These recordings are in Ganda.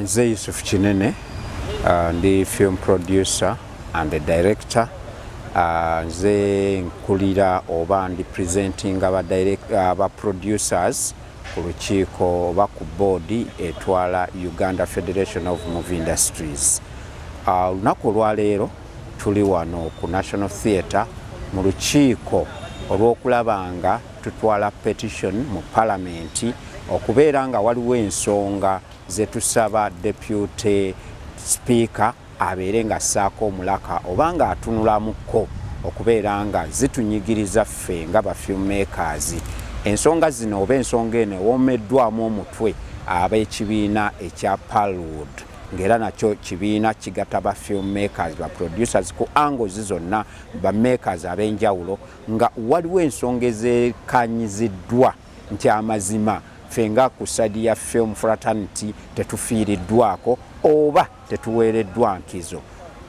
Nze Yusuf Kinene, ndi film producer and a director. Nze nkulira oba ndi presenting aba producers ku lukiiko oba ku board etwala Uganda Federation of Movie Industries. Olunaku olwaleero tuli wano ku National Theatre mu lukiiko olw'okulaba nga tutwala petition mu palamenti okubeera nga waliwo ensonga zetusaba deputy speaker abeere nga assaako omulaka oba nga atunulamuko okubeera nga zitunyigiriza ffe nga ba filmmakers. Ensonga zino oba ensonga eno ewoomeddwamu omutwe ab'ekibiina ekya Pearlwood, ng'era nakyo kibiina kigatta ba filmmakers, ba producers ku angles zonna, ba makers ab'enjawulo, nga waliwo ensonga ezeekanyiziddwa nti amazima ffe nga ku side ya film fraternity tetufiiriddwako oba tetuweereddwa nkizo.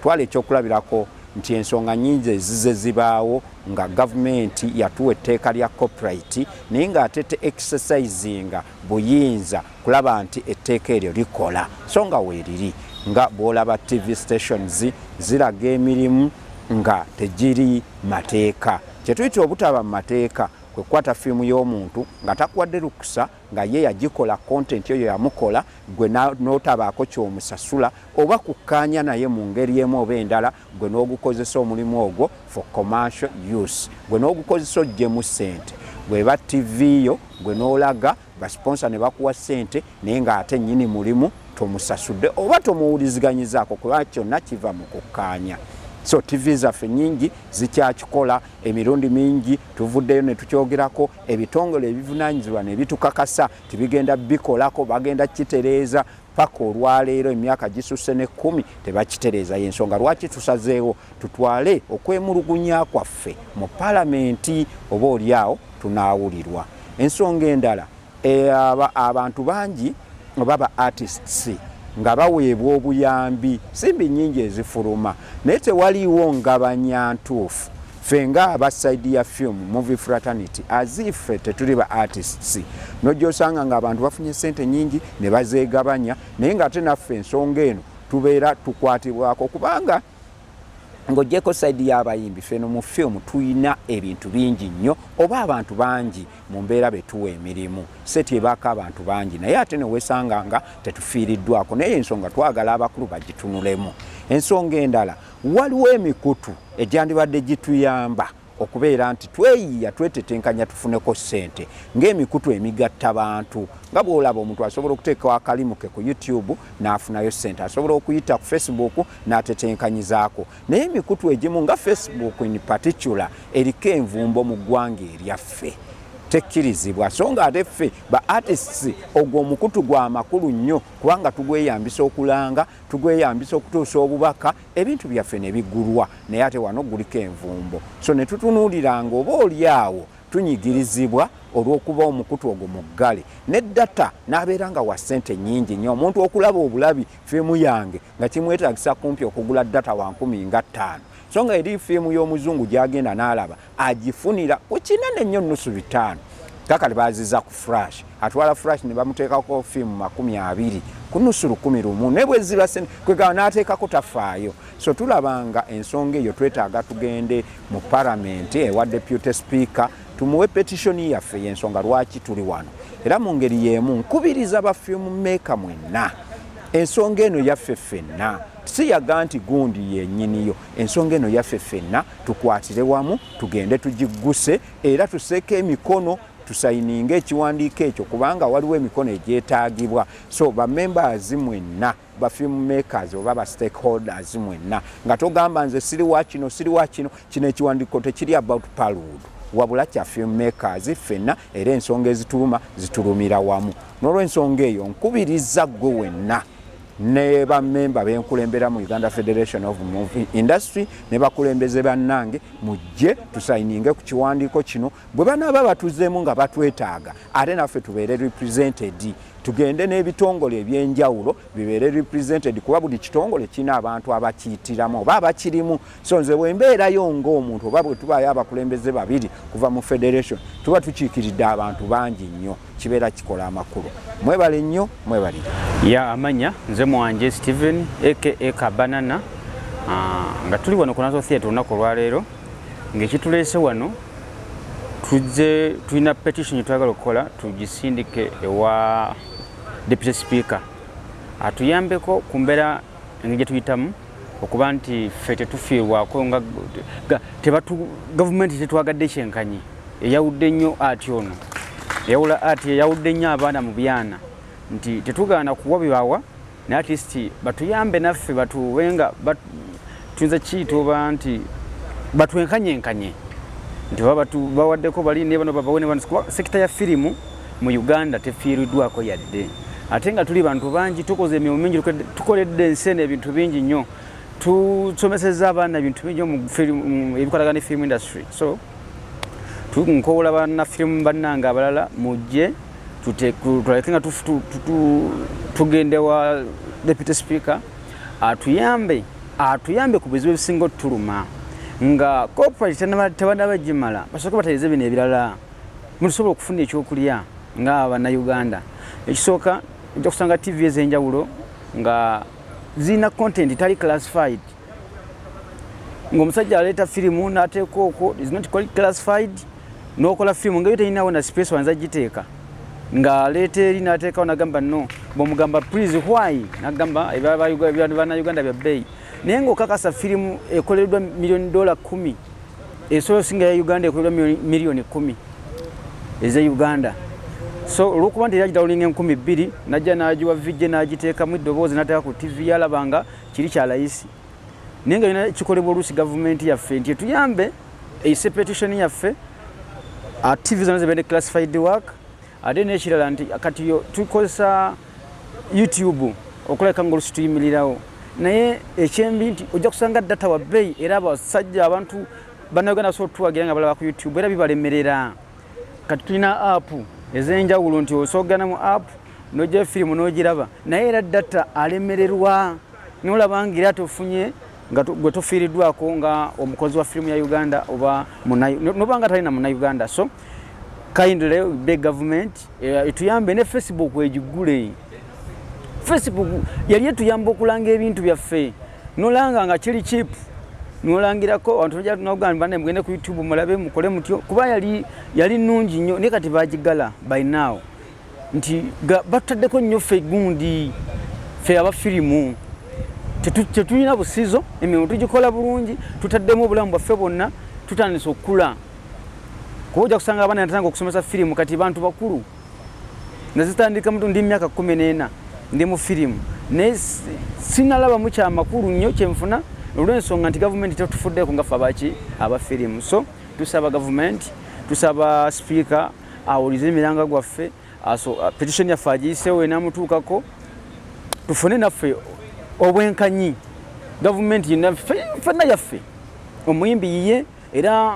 Twala ekyokulabirako nti ensonga nyingi ezize zibaawo nga gavumenti yatuwa etteeka lya copyright, naye ng'ate te exercisinga buyinza kulaba nti etteeka eryo likola, so nga weeriri nga bw'olaba TV stations ziraga emirimu nga tegiri mateeka. Kyetuyita obutaba mu mateeka kwe kukwata firimu y'omuntu nga takuwadde lukusa, nga ye yagikola, content eyo yamukola, gwe n'otabaako kyomusasula oba kukkaanya naye mu ngeri emu oba endala, gwe n'ogukozesa omulimu ogwo for commercial use, gwe n'ogukozesa oggyemu ssente. Bweba TV yo, gwe n'olaga ba sponsor ne bakuwa ssente, naye ng'ate nnyini mulimu tomusasudde oba tomuwuliziganyizaako, kuba kyonna kiva mu kukkaanya. So TV zaffe nyingi zikyakikola. Emirundi mingi tuvuddeyo ne tukyogerako, ebitongole ebivunanyizibwa ne bitukakasa tibigenda bikolako, bagenda kitereeza. Paka olwaleero, emyaka gisusse ne 10, tebakitereeza. Yensonga lwaki tusazeewo tutwale okwemulugunya kwaffe mu palamenti, oba oliawo tunaawulirwa. Ensonga endala, abantu bangi oba ba artists nga baweebwa obuyambi, simbi nyingi ezifuluma, naye tewaliiwo ngabanya ntuufu. Ffe nga aba side ya film movie fraternity, as if tetuli ba artists, nojja osanga nga abantu bafunye sente nyingi ne bazeegabanya, naye ng'ate naffe ensonga eno tubeera tukwatibwako, kubanga ng'ogyeko side y'abayimbi, ffeno mu film tuyina ebintu bingi nnyo oba abantu bangi mu mbeera betuwa emirimu, set ebaako abantu bangi, naye ate newesanga nga tetufiiriddwako. Naye ensonga twagala abakulu bagitunulemu. Ensonga endala, waliwo emikutu egyandibadde gituyamba okubeera nti tweyiya, twetetenkanya, tufuneko ssente, ng'emikutu emigatta bantu, nga bw'olaba omuntu asobola okuteekawo akalimu ke ku YouTube n'afunayo ssente, asobola okuyita ku Facebook n'atetenkanyizaako. Naye emikutu egimu nga Facebook in particular eriko envumbo mu ggwanga eryaffe, tekkirizibwa. So nga ate ffe ba artists ogwo omukutu gwa makulu nnyo, kubanga tugweyambisa okulanga, tugweyambisa okutuusa obubaka, ebintu byaffe ne bigulwa, naye ate wano guliko envumbo. So ne tutunuuliranga oba oli awo tunyigirizibwa olw'okuba omukutu ogwo muggale, ne data n'abeera nga wa ssente nnyingi nnyo. Omuntu okulaba obulabi firimu yange nga kimwetagisa kumpi okugula data wa 15,000, so nga eri firimu y'omuzungu gyagenda n'alaba agifunira ku kinene nnyo nusu 500. Kakati baziza ku flash, atwala flash ne bamuteekako firimu 20 ku nusu 1001, naye bwe ziba sente kwegaba n'ateekako tafaayo. So tulabanga ensonga eyo twetaaga tugende mu palamenti ewa deputy speaker tumuwe petition yaffe. Yensonga lwaki tuli wano. Era mu ngeri y'emu nkubiriza ba film maker mwenna, ensonga eno yaffe ffenna, siyaga nti gundi yennyiniyo. Ensonga eno yaffe ffenna, tukwatire wamu, tugende tugigguse era tuseeko emikono, tusayininge ekiwandiiko ekyo, kubanga waliwo emikono egyetaagibwa. So ba members mwenna, ba film makers oba ba stakeholders mwenna, nga togamba nze siri wa kino, siri wa kino, kino ekiwandiiko tekiri about Pearlwood, wabula kya film makers ffenna, era ensonga ezituluma zitulumira wamu. N'olwensonga eyo nkubiriza ggwe wenna ne bamemba benkulembera mu Uganda Federation of Movie Industry ne bakulembeze bannange, mujje tusayininge ku kiwandiiko kino. Bwe banaaba batuzeemu nga batwetaaga, ate naffe tubeere represented. Tugende n'ebitongole ebyenjawulo bibeere represented, kuba buli kitongole kirina abantu abakiyitiramu oba abakirimu. So nze bwe mbeerayo ng'omuntu, oba bwe tubaayo abakulembeze babiri kuva mu federation, tuba tukiikiridde abantu bangi nnyo, kibeera kikola amakulu. Mwebale nnyo, mwebalire. Ya, amanya nze Mwanje Steven aka Kabanana. Nga tuli wano ku National Theatre olunaku olwaleero, ng'ekituleese wano, tujje tulina petition gyetwagala okukola, tugisindike ewa Deputy Speaker atuyambeko ku mbeera engeri gye tuyitamu, okuba nti ffe tetufiirwako nga gavumenti tetwagadde kyenkanyi, eyawudde nnyo ati ono eyawula ati eyawudde nnyo abaana mu byana, nti tetugaana kuwa bibawa, naye at least batuyambe naffe batuwe nga tuyinza kiyita oba nti batwenkanyenkanye, nti baba bawaddeko bali ne bano babawe ne bano, kuba sector ya firimu mu Uganda tefiiriddwako yadde, ate nga tuli bantu bangi, tukoze emirimu mingi, tukoledde ensi eno ebintu bingi nnyo, tusomesezza abaana ebintu bingi mu ebikwatagana ne film industry. So nkowola bannafirimu bannange abalala, mujje tuleke nga tugende wa Deputy Speaker atuyambe ku bizibu ebisinga otuluma, nga copyright tebanaba gimala, basooke batereeze bino ebirala mutusobola okufuna ekyokulya nga Bannayuganda. Ekisooka, ojja kusanga TV ez'enjawulo nga zirina content tali classified, ng'omusajja aleeta firimu n'ateeka okwo is not classified, n'okola firimu nga yo terinawo na space wanza giteeka, ng'aleeta eri n'ateekawo n'agamba no, bw'omugamba, "Please, why?" N'agamba Bannayuganda bya bbeeyi, naye ng'okakasa firimu ekoleddwa miliyoni $10 esobola osinga ya Uganda ekoleddwa miliyoni 10 eze Uganda. So olwokuba nti yagidawulinga 2000, najja n'agiwa VJ, n'agiteekamu eddoboozi, n'ateeka ku TV, yalaba nga kiri kya layisi, naye nga yona kikolebwa oluusi gavumenti yaffe nti etuyambe eyise petition yaffe, TV zonna zibeere classified work. Ate n'ekirala nti kati yo tukozesa YouTube okulabika nga oluusi tuyimirirawo, naye ekyembi nti ojja kusanga data wa bbeeyi, era abasajja abantu Bannayuganda basobola otuwagira nga balaba ku YouTube, era bibalemerera. Kati tulina app ez'enjawulo nti osoogana mu app n'ojjayo firimu n'ogiraba, naye era data alemererwa, nolaba nga era tofunye nga gwe tofiiriddwako nga omukozi wa firimu ya Uganda oba noba nga talina Munnayuganda. So kindly beg government etuyambe ne Facebook egigule. Facebook yali etuyamba okulanga ebintu byaffe, nolanga nga kiri cheap, nolangirako abantu, nogamba bane mugende ku YouTube mulabe, mukole mutyo, kuba yali nnungi nnyo, naye kati bagigala by now nti batutaddeko nnyo ffe gundi, ffe abafirimu tetulina busizo, emirimu tugikola bulungi, tutaddemu obulamu bwaffe bwonna, tutandise okukula, kuba ojja kusanga abaana natandika okusomesa firimu kati bantu bakulu. Nazitandika mutu ndi myaka 14 ndi mu firimu, naye sinalabamu kyamakulu nnyo kyenfuna, olw'ensonga nti gavumenti tetufuddeko nga ffe abaki abafirimu. So tusaba gavumenti, tusaba Sipiika awulize emiranga gwaffe, so petition yaffe agiyiseewo enamutuukako, tufune naffe obwenkanyi. Gavumenti yenna ffenna yaffe, omuyimbi yiye, era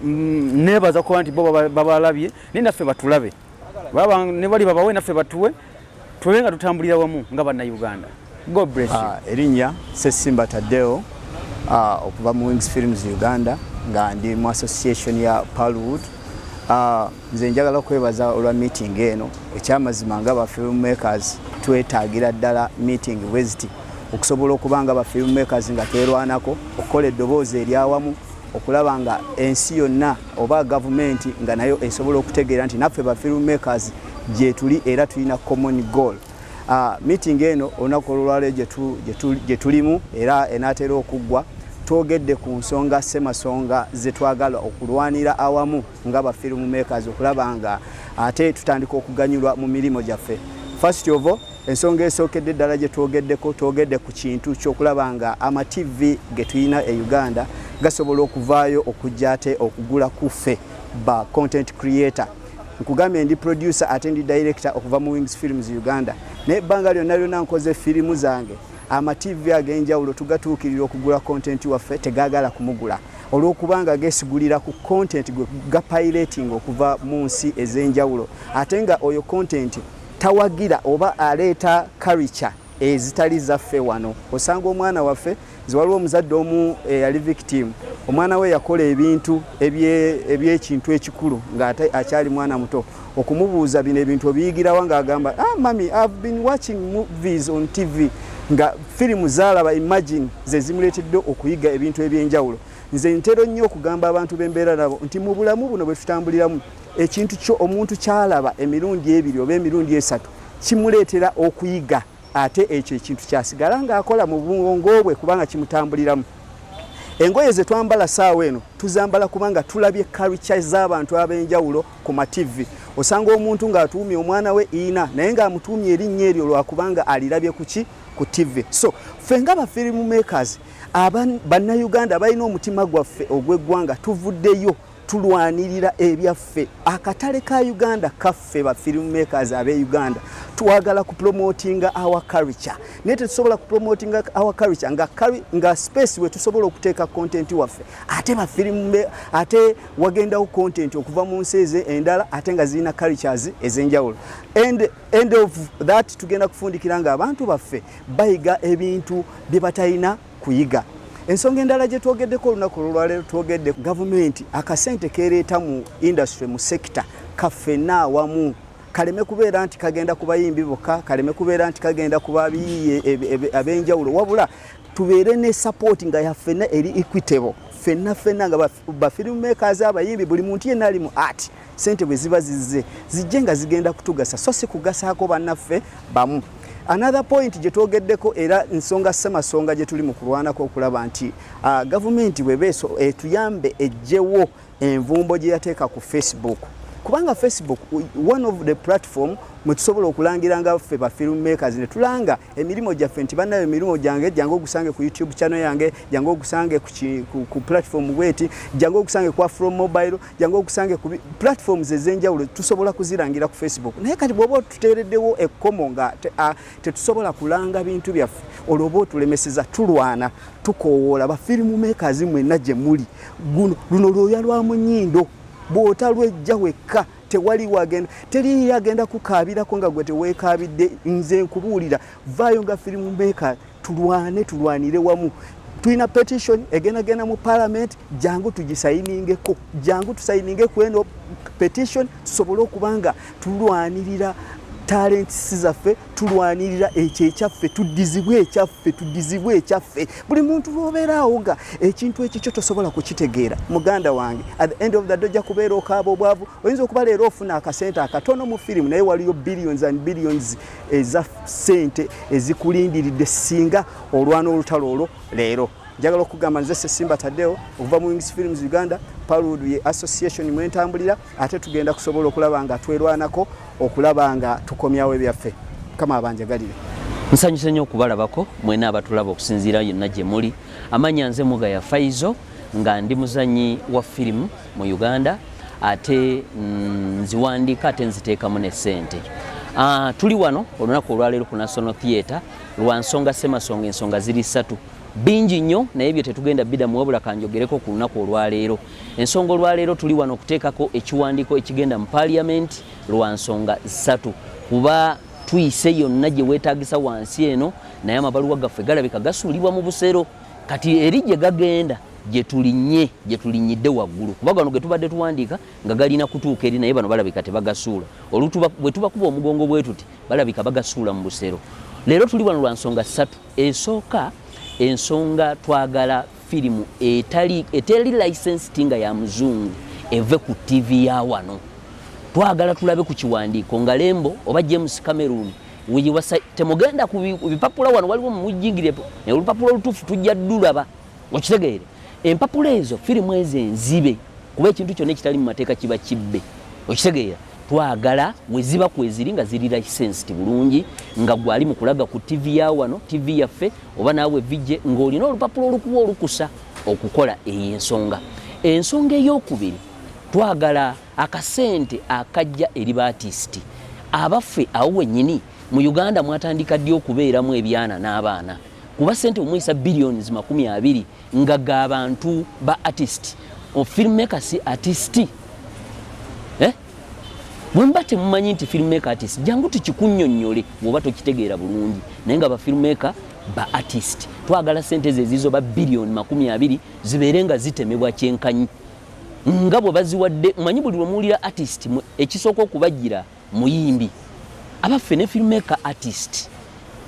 nebaza kuba nti bo babalabye, naye naffe batulabe. Baba ne bali babawe, naffe batuwe, tube nga tutambulira wamu nga Bannayuganda. God bless you. Erinnya Sesimba Tadeo, okuva mu Wings Films Uganda, nga ndi mu association ya Palwood. Nze njagala okwebaza olwa meeting eno. Ekyamazima nga ba filmmakers twetaagira ddala meeting bweziti okusobola okuba nga ba filmmakers nga twerwanako okukola eddoboozi eryawamu, okulaba nga ensi yonna oba gavumenti nga nayo esobola okutegeera nti naffe ba filmmakers gyetuli era tulina common goal. Meeting eno olunaku olwaleero gye tulimu era enaatera okuggwa, twogedde ku nsonga ssemasonga ze twagala okulwanira awamu nga ba filmmakers, okulaba nga ate tutandika okuganyulwa mu mirimu gyaffe. First of all, ensonga esookedde ddala gye twogeddeko, twogedde ku kintu ky'okulaba nga ama TV ge tulina e Uganda gasobola okuvaayo okujja ate okugula ku ffe ba content creator. Nkugambye ndi producer ate ndi director okuva mu Wings Films Uganda, naye ebbanga lyonna lyonna nkoze firimu zange, ama TV ag'enjawulo tugatuukirira okugula content waffe, tegaagala kumugula olw'okubanga geesigulira ku content gwe gapirating okuva mu nsi ez'enjawulo, ate nga oyo content talina nnyo kyamugattako. Tawagira oba aleeta culture ezitali zaffe. Wano osanga omwana waffe, nze waliwo omuzadde omu eyali victim, omwana we yakola ebintu ebyekintu ekikulu ng'ate akyali mwana muto. Okumubuuza, "Bino ebintu obiyigirawa?" ng'agamba, "Ah, mummy, I've been watching movies on TV." Nga firimu zaalaba, imagine, ze zimuleetedde okuyiga ebintu ebyenjawulo. Nze ntero nnyo okugamba abantu b'embeera nabo nti mu bulamu buno bwe tutambuliramu, ekintu kyo omuntu kyalaba emirundi ebiri oba emirundi esatu kimuleetera okuyiga, ate ekyo ekintu kyasigala ng'akola mu bwongo bwe kubanga kimutambuliramu. Engoye ze twambala saawa eno tuzambala kubanga tulabye culture z'abantu ab'enjawulo ku mativi. Osanga omuntu ng'atuumye omwana we Ina, naye ng'amutuumye erinnya eryo lwakubanga alirabye kuki? Ku TV. So ffe nga ba film makers, Bannayuganda balina omutima gwaffe ogw'eggwanga, tuvuddeyo tulwanirira ebyaffe. Akatale ka Uganda kaffe ba film makers ab'e Uganda. Twagala kupromotinga our culture, naye tetusobola kupromotinga our culture nga space we tusobola okuteeka content waffe, ate ba film ate wagendawo content okuva mu nsi eze endala, ate nga zirina cultures ez'enjawulo. And end of that, tugenda kufundikira nga abantu baffe bayiga ebintu bye batalina kuyiga. Ensonga endala gye twogeddeko olunaku olwaleero, twogedde gavumenti akasente kereeta mu industry, mu sector, kaffenna awamu, kaleme kubeera nti kagenda ku bayimbi bokka, kaleme kubeera nti kagenda ku babiyiye ab'enjawulo, wabula tubeere ne support nga yaffenna, eri equitable, ffenna ffenna nga ba film makers, abayimbi, buli muntu yenna ali mu art. Sente bwe ziba zizze, zijje nga zigenda kutugasa, so si kugasaako bannaffe bamu. Another point gye twogeddeko, era nsonga ssemasonga gye tuli mu kulwanako, okulaba nti gavumenti bwebeeso etuyambe ejjewo envumbo gye yateeka ku Facebook, kubanga Facebook one of the platform mwe tusobola okulangira nga ffe ba film makers, ne tulanga emirimu gyaffe nti bannayo, emirimu gyange jangu ogusange ku YouTube channel yange, jangu ogusange ku platform bweti, jangu ogusange ku Afro Mobile, jangu ogusange ku platforms ez'enjawulo. Tusobola kuzirangira ku Facebook, naye kati bw'oba otuteereddewo ekkomo nga tetusobola kulanga bintu byaffe, olwo oba otulemeseza. Tulwana, tukoowoola ba film makers mwenna gye muli, guno luno lwoya lwa mu nnyindo, bw'otalwejja wekka tewali wagenda, teriyo agenda kukaabirako nga gwe teweekaabidde. Nze nkubuulira, vaayo nga film maker, tulwane, tulwanire wamu. Tulina petition egendagenda mu parliament, jangu tugisayiningeko, jangu tusayininge ku eno petition, tusobole okuba nga tulwanirira talents zaffe, tulwanirira ekyo ekyaffe, tuddizibwe ekyaffe, tuddizibwe ekyaffe. Buli muntu lwobeeraawo nga ekintu ekikyo tosobola kukitegeera, muganda wange, at the end of the day ojja kubeera okaaba obwavu. Oyinza okuba leero ofuna akasente akatono mu firimu, naye waliyo billions and billions eza sente ezikulindiridde singa olwana olutalo olwo leero. Njagala okugamba, nze Sesimba Tadeo okuva mu Wings Films Uganda. Pearlwood ye association mwentambulira, ate tugenda kusobola okulaba nga twerwanako okulaba nga tukomyawo ebyaffe. Mukama abanjagalire. Nsanyuse nnyo okubalabako mwena abatulaba okusinziira yonna gye muli. Amanya nze Mugaya Faizo, nga ndi muzanyi wa firimu mu Uganda, ate nziwandiika, ate nziteekamu ne ssente. Tuli wano olunaku olwaleero ku National Theatre lwa nsonga ssemasonga. Ensonga ziri ssatu, bingi nnyo, naye bye tetugenda bidamu, wabula kanjogereko ku lunaku olwaleero. Ensonga olwaleero tuli wano okuteekako ekiwandiiko ekigenda mu parliament lwa nsonga ssatu, kuba tuyise yonna gye weetagisa wansi eno, naye amabaluwa gaffe galabika gasuulibwa mu busero. Kati eri gye gagenda, gye tulinnye, gye tulinnyidde waggulu, kuba gano ge tubadde tuwandiika nga galina kutuuka eri, naye bano balabika tebagasuula. Bwe tubakuba omugongo bwe tuti, balabika bagasuula mu busero. Leero tuli wano lwa nsonga ssatu. Esooka ensonga, twagala firimu etali eteri licensed nga ya muzungu eve ku TV ya wano. Twagala tulabe ku kiwandiiko nga Lembo oba James Cameron weyiwasa. Temugenda ku bipapula wano, waliwo mujingire, naye olupapula olutuufu tujja ddulaba. Okitegeere, empapula ezo, firimu ezo enzibe, kuba ekintu kyonna ekitali mu mateeka kiba kibbe. Okitegeera? Twagala weziba kweziri nga ziri licensed bulungi, nga gwali mu kulaga ku TV ya wano, TV yaffe, oba naawe vijje ng'olina olupapula olukuwa olukusa okukola eyo ensonga. Ensonga eyokubiri, twagala akasente akajja eri ba artist abaffe. Awo wennyini mu Uganda mwatandika ddi okubeeramu ebyana n'abaana? Kuba sente omuyisa billions 20 nga g'abantu ba artist, filmmaker si artist, eh? Bwe muba temumanyi nti filmmaker artist, jangu tukikunnyonnyole bw'oba tokitegeera bulungi. Naye nga ba filmmaker ba artist, twagala sente ze ezizo ba 20 billion zibeere nga zitemebwa kyenkanyi nga bwe baziwadde. Manyi buli lwe muwulira artist, ekisooka okubajjira muyimbi. Abaffe, ne filmmaker artist,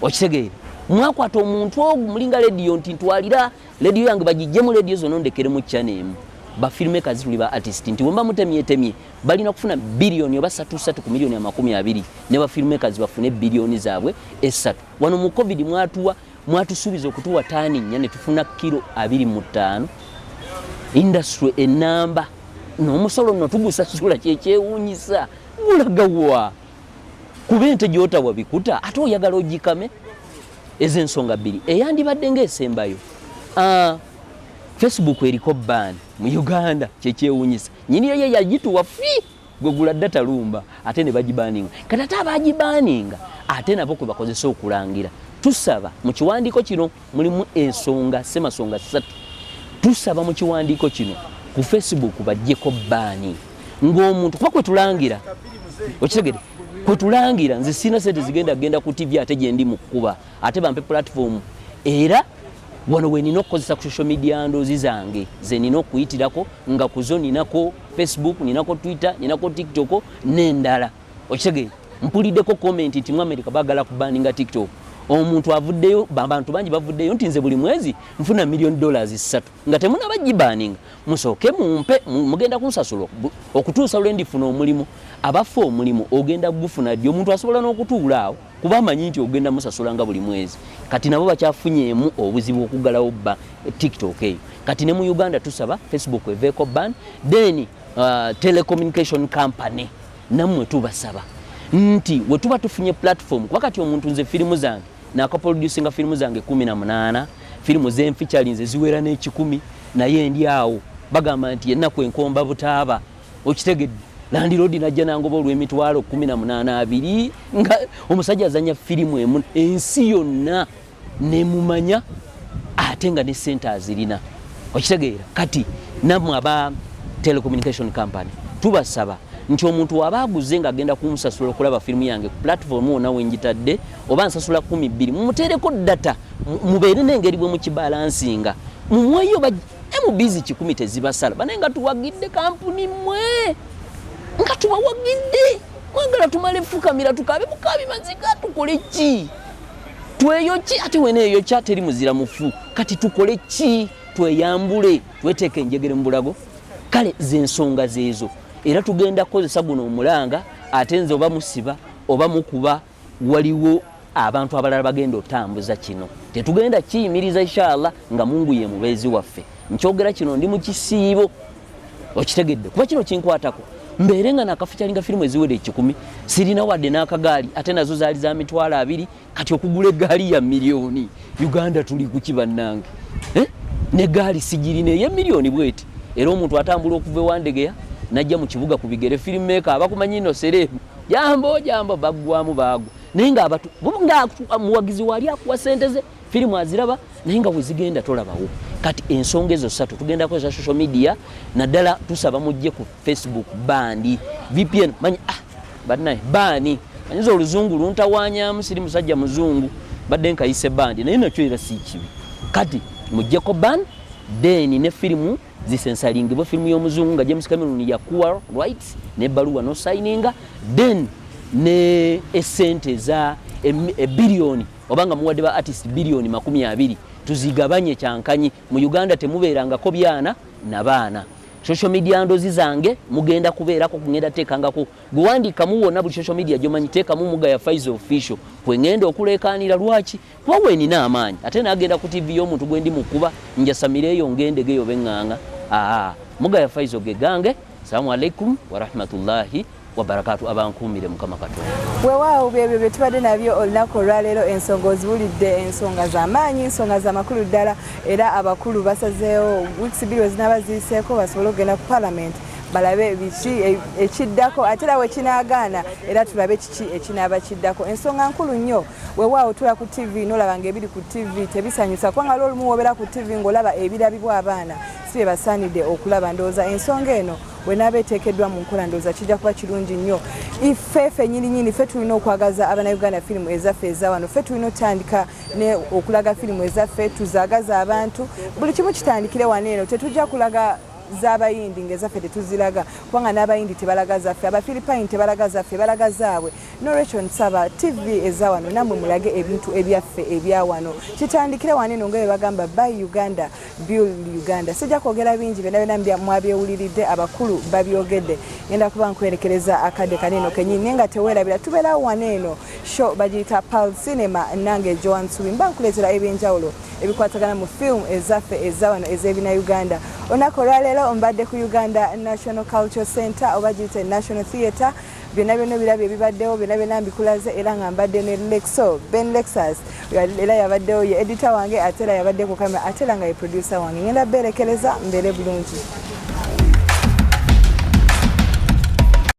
okitegeera? Mwakwata omuntu ogu mulinga lediyo nti ntwalira lediyo yange, bagijjemu lediyo zonna ondekeremu channel emu. Ba filmmakers tuli ba artist, nti wemba mutemyetemye balina kufuna biliyoni oba satu satu ku 20 miliyoni, ne ba filmmakers bafune 3 biliyoni. Wano mu COVID mwatuwa, mwatusuubiza okutuwa taani 4, ne tufuna kiro 25. Industry enamba n'omusolo nno tugusasula. Kyekyewuunyisa, gulagawa? Kuba ente gyotawa bikuta, ate oyagala ogikame. Ezo ensonga bbiri eyandibadde ngaesembayo. Facebook eriko ban mu Uganda. Kyekyewuunyisa, nyiniyo ye yagituwa free, gwe gula data lumba, ate ne bagibaninga. Kati ate abagibaninga ate nabo kwe bakozesa okulangira. Tusaba mu kiwandiiko kino mulimu ensonga semasonga ssatu. Tusaba mu kiwandiiko kino ku Facebook bajjeko ban, ng'omuntu kuba kwetulangira, okitegere, kwetulangira. Nze sirina sente zigenda genda ku TV, ate gyendi mu kkuba, ate bampe platform. Era wano wenina okukozesa ku social media handles zange zenina okuyitirako, nga kuzo ninako Facebook, ninako Twitter, ninako TikTok n'endala, okitegeere? Mpuliddeko comment nti mu America bagala kubaninga TikTok. Omuntu avuddeyo, abantu bangi bavuddeyo nti nze buli mwezi nfuna $3 million nga temunaba gibaninga. Musooke mumpe, mugenda kunsasula okutuusa lwe ndifuna omulimu. Abafe, omulimu ogenda gufuna ddi? Omuntu asobola n'okutuula awo kuba amanyi nti ogenda musasula nga buli mwezi. Kati nabo bakyafunyeemu obuzibu okuggalawo ba TikTok eyo. Kati ne mu Uganda tusaba Facebook eveeko ban. Then telecommunication company nammwe tubasaba nti we tuba tufunye platform, kuba kati omuntu, nze firimu zange nakaproducinga firimu zange 18, firimu zenfikyali nze ziwera n'ekikumi, naye ndi awo bagamba nti ennaku enkomba butaaba, okitegedde? Landlord najja nangoba olw'emitwalo 18 abiri, nga omusajja azanya firimu emu ensi yonna nemumanya, ate nga ne sente azirina, okitegeera? Kati nammwe aba telecommunication company tubasaba nti omuntu waba aguze nga agenda kumusasula okulaba firimu yange ku platform wona wengitadde, oba nsasula 12, mumuteereko data, mubeere n'engeri bwe mukibalansinga, mumweyo ba MBs 100 tezibasala. Banaye nga tuwagidde kampuni mmwe, nga tubawagidde, mwagala tumale fukamira tukabe bukabi maziga, tukole ki? Tweyoki? Ate wena eyokya teri muzira mufu. Kati tukole ki? Tweyambule, tweteeke enjegere mu bulago? Kale zensonga zeezo, era tugenda kukozesa guno omulanga. Ate nze oba musiba oba mukuba, waliwo abantu abalala bagenda otambuza kino, tetugenda kiyimiriza inshallah, nga Mungu ye mubeezi waffe. Nkyogera kino ndi mu kisiibo, okitegedde? Kuba kino kinkwatako, mbeere nga nakafeaturinga firimu eziwera 100, sirina wadde n'akagaali, ate nazo zaali za 20,000. Kati okugula eggaali ya miliyoni, Uganda tuli kuki bannange, eh? Negaali sigirina ey'emiliyoni bweti. Era omuntu atambula okuva ewandegeya najja mu kibuga ku bigere, filmmaker abakumanyi no sereemu, jambo jambo, baggwamu baagwa. Naye nga abatu nga muwagizi wali akuwa sente ze, firimu aziraba, naye nga wezigenda tolabawo. Kati ensonga ezo ssatu tugenda kukozesa social media, naddala tusaba mujje ku Facebook ban VPN. Manyi, ah, bannaye ban, manyiza oluzungu luntawanyamu, siri musajja muzungu, badde nkayise bandi, naye nakyo era si kibi. Kati mujjeko ban, then ne firimu zisensalingibwe. Firimu y'omuzungu nga James Cameron yakuwa rights nebbaluwa nosayininga, then ne esente eza ebiliyoni, oba nga muwadde ba artist 20 biliyoni, tuzigabanye kyankanyi. Mu Uganda temubeerangako byana na baana. Social media handles zange mugenda kubeerako, kugenda teekangako gwewandiikamu wonna, buli social media gyomanyi teekamu Mugaya Faizo Official, kwengenda okuleekaanira. Lwaki? Kuba wenina amaanyi, ate nagenda ku TV y'omuntu gwendi mukuba njasamira eyo ngendegeyo beŋŋaŋa. Aa, Mugaya Faizo ge gange. Salamu alaikum warahmatullahi wabarakatu, abankuumire Mukama Katonda. Weewaawo, byebyo bye tubadde nabyo olunaku olwaleero. Ensonga oziwulidde, ensonga z'amaanyi, ensonga z'amakulu ddala. Era abakulu basazeewo weeks 2 we zinaaba ziyiseeko basobole okugenda ku parliament. Balabe biki ekiddako, ate era wekinaagaana era tulabe kiki ekinaaba kiddako. Ensonga nkulu nnyo. Weewaawo tula ku TV nolaba nga ebiri ku TV tebisanyusa, kubanga lwolumu wobeera ku TV ng'olaba ebirabibwa abaana si bye basaanidde okulaba. Ndowooza ensonga eno wenaaba eteekeddwa mu nkola, ndowooza kijja kuba kirungi nnyo. Ife fenyini nyini ffe tulina okwagaza Abannayuganda firimu ezaffe eza wano. Ffe tulina otandika ne okulaga firimu ezaffe, tuzaagaza abantu. Buli kimu kitandikire wano eno. Tetujja kulaga z'Abayindi ng'ezaffe tetuziraga, kubanga n'Abayindi tebalaga zaffe, Abafilipayini tebalaga zaffe, balaga zaabwe. Nolwekyo nsaba TV eza wano nammwe mulage ebintu ebyaffe ebya wano, kitandikire wano eno, nga bwe bagamba, "Buy Uganda, build Uganda." Sijja kwogera bingi, byonna byonna mwabyewuliridde, abakulu babyogedde. Ngenda kuba nkwerekereza akadde kaneno kenyini, naye nga teweerabira tubeerawo wano eno. Show bagiyita Pal Cinema, nange Joan Subi, mba nkuleetera ebyenjawulo ebikwatagana mu film ezaffe eza wano ez'ebina Uganda. Olunaku olwaleero mbadde ku Uganda National Culture Center, oba giyite National Theatre. Byonna byonna ebirabyo ebibaddewo, byonna byonna mbikulaze, era nga mbadde ne Lexo Ben Lexus, era yabaddewo ye editor wange, ate era yabadde ku kamera, ate era nga ye producer wange. Ngenda beerekereza, mbeere bulungi.